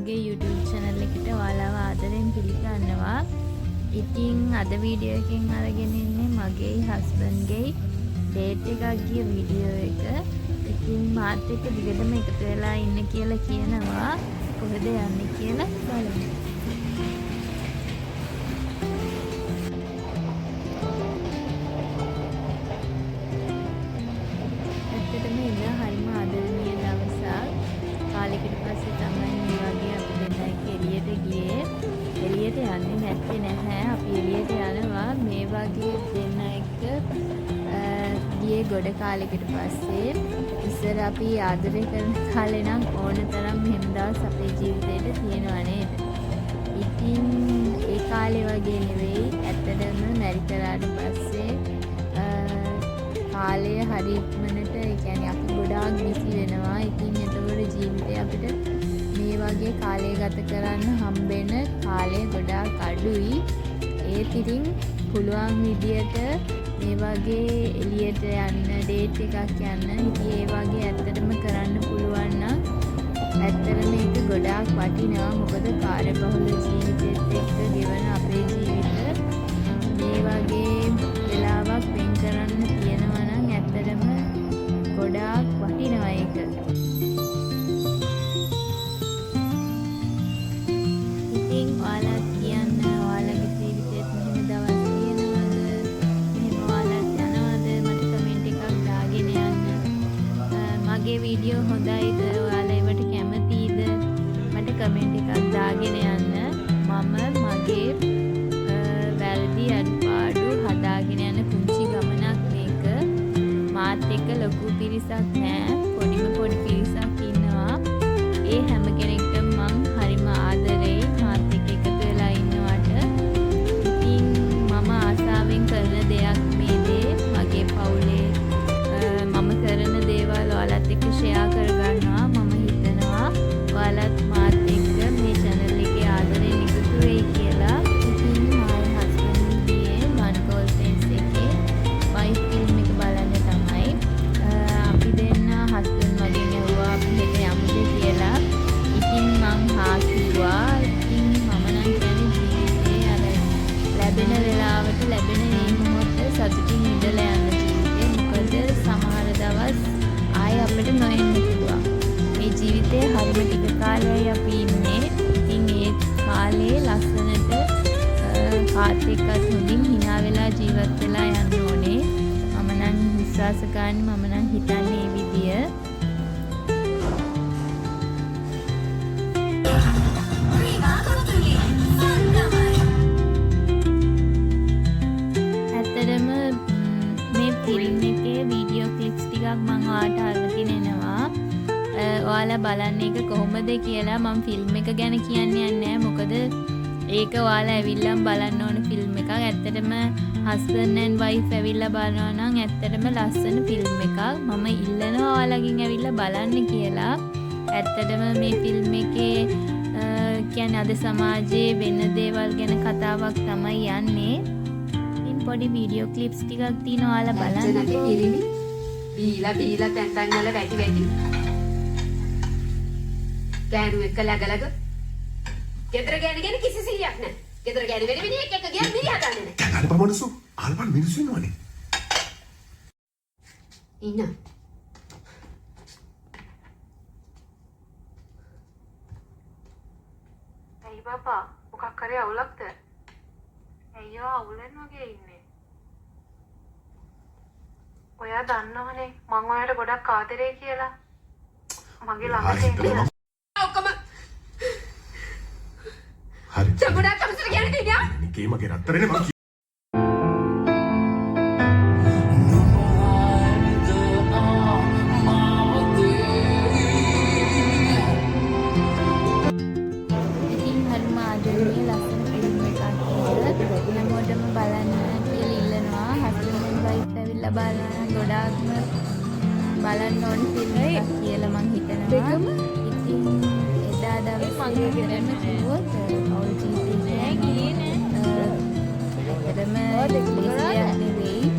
මගේ YouTube channel එකට ඔයාලව ආදරෙන් පිළිගන්නවා. ඉතින් අද වීඩියෝ එකෙන් අරගෙන ඉන්නේ මගේ හස්බන්ඩ්ගේ ඩේට් එකක් ගිය වීඩියෝ එක. ඉතින් මාත් එක්ක දිගටම එකතු වෙලා ඉන්න කියලා කියනවා. කොහෙද යන්නේ කියලා බලමු. ඇත්තටම එදා හරිම ආදරණීය දවසක්. කාලෙකට පස්සේ තමයි මේ වගේ අපි දෙන්නා එක්ක එළියට ගියේ. එළියට යන්නේ නැත්තේ නැහැ. අපි එළියට යනවා මේ වගේ දෙන්නා එක්ක ගියේ ගොඩ කාලෙකට පස්සේ. ඉස්සර අපි ආදරය කරන කාලේ නම් ඕන තරම් මෙහෙම දවස් අපේ ජීවිතේට තියෙනවා නේද? ඉතින් ඒ කාලේ වගේ නෙවෙයි. ඇත්තටම මැරි කරාට පස්සේ කාලය හරි ඉක්මනට, ඒ කියන්නේ අපි ගොඩාක් බිසි වෙනවා. ඉතින් එතකොට ජීවිතේ අපිට මේ වගේ කාලය ගත කරන්න හම්බෙන කාලය ගොඩාක් අඩුයි. ඒත් ඉතින් පුළුවන් විදියට මේ වගේ එළියට යන්න, ඩේට් එකක් යන්න, ඉතින් ඒ වගේ ඇත්තටම කරන්න පුළුවන් නම් ඇත්තටම මේක ගොඩාක් වටිනවා. මොකද කාර්යබහුල ජීවිතෙත් එක්ක ගෙවන අපේ ජීවිත මේ වගේ වෙලාවක් වෙන් කරන්න තියෙනවා නම් ඇත්තටම ගොඩාක් වටිනවා ඒක. ඉතින් ඔයාලත් කියන්න ඔයාලගේ ජීවිතේත් මෙහෙම දවස් තියෙනවද? මෙහෙම ඔයාලත් යනවද? මට කමෙන්ට් එකක් දාගෙන යන්න. මගේ වීඩියෝ හොඳයිද? ඔයාලා ඒවට කැමතිද? මට කමෙන්ට් එකක් දාගෙන යන්න. මම මගේ වැරදි අඩුපාඩු හදාගෙන යන පුංචි ගමනක් මේක. මාත් එක්ක ලොකු පිරිසක් නෑ. පොඩිම පොඩි පිරිසක් ඉන්නවා. ඒ හැම කෙනෙක්ටම මං හරිම ආදරෙයි මාත් එක්ක එකතු වෙලා ඉන්නවට. ඉතින් මම ආසාවෙන් කරන දෙයක් මේ දේ. මගේ පවුලේ මම කරන දේවල් ඔයාලත් එක්ක ෂෙයා කරගන්නවා. මම හිතනවා ඔයාලත් මාත් එක්ක මේ චැනල් එකේ ආදරෙන් එකතු වෙයි කියලා. ඉතින් මායි හස්බන්ඩ් ගියේ වන් ගෝල් ෆේස් එකේ වයිෆ් ෆිල්ම් එක බලන්න තමයි. අපි දෙන්න හස්බන්ඩ් මගෙන් ඇහුවා අපි හෙට යමුද කියලා. ඉතින් මං හා කිව්වා. ඉතින් මම නම් කියන්නේ ජීවිතේ අර ලැබෙන වෙලාවට ලැබෙන මේ මොහොත සතුටින් ඉඳලා යන්න ජීවිතේ. මොකද සමහර දවස් ආයෙ අපිට නොඑන්න පුළුවන්. මේ ජීවිතේ හරිම ටික කාලයයි අපි ඉන්නේ. ඉතින් ඒ කාලේ ලස්සනට කාත් එක්කත් හොඳින් හිනා වෙලා ජීවත් වෙලා යන්න ඕනේ. මම නම් විශ්වාස කරන්නේ, මම නම් හිතන්නේ ඒ විදිය. ඇත්තටම මේ ෆිල්ම් එකේ වීඩියෝ ක්ලිප්ස් ටිකක් මං ඔයාලට අරගෙන එනවා. ඔයාලා බලන්න එක කොහොමද කියලා. මං ෆිල්ම් එක ගැන කියන්න යන්නේ නෑ. මොකද ඒක ඔයාලා ඇවිල්ලාම බලන්න ඕන ෆිල්ම් එකක්. ඇත්තටම හස්බන්ඩ් ඇන්ඩ් වයිෆ් ඇවිල්ලා බලනවා නම් ඇත්තටම ලස්සන ෆිල්ම් එකක්. මම ඉල්ලනවා ඔයාලගෙන් ඇවිල්ලා බලන්න කියලා. ඇත්තටම මේ ෆිල්ම් එකේ කියන්නේ අද සමාජයේ වෙන දේවල් ගැන කතාවක් තමයි යන්නේ. ඉතින් පොඩි වීඩියෝ ක්ලිප්ස් ටිකක් තියෙනවා ඔයාලා බලන්න. නැති පිරිමි බීලා බීලා තැන් තැන් වල වැටි වැටි ගෑනු එක්ක ළඟ ළඟ ගෙදර ගෑනු ගැන කිසි සිහියක් නැහැ. ගෙදර ගෑනු වෙන මිනිහෙක් එක්ක ගියත් මිනිහා දන්නේ නැහැ. දැන් අර පමණසු අල්පන් මිනිස්සු ඉන්නවනේ. ඉන්න. ඇයි බබා, මොකක් හරි අවුලක්ද? ඇයි ඔයා අවුලෙන් වගේ ඉන්නේ? ඔයා දන්නවනේ මං ඔයාට ගොඩක් ආදරේ කියලා. මගේ ළඟට එන්න. ඔක්කොම හරි. චමුඩා කමසර කියන්නේ තියා. නිකේ මගේ රත්තරනේ මං ඉතින් හරිම ආදරණීය ලස්සන ෆිල්ම් එකක් ඒක. හැමෝටම බලන්න කියලා ඉල්ලනවා. හස්බන්ඩ් ඇන්ඩ් වයිෆ් ඇවිල්ලා බලනවා නම් ගොඩාක්ම බලන්න ඕන ෆිල්ම් එකක් කියලා මං හිතනවා. ඉතින් එදා දවසේ ඇත්තටම කිව්වොත් පවුල් ජීවිතේ නෑ ගියේ නෑ. ඇත්තටම ලේසි දෙයක් නෙවෙයි.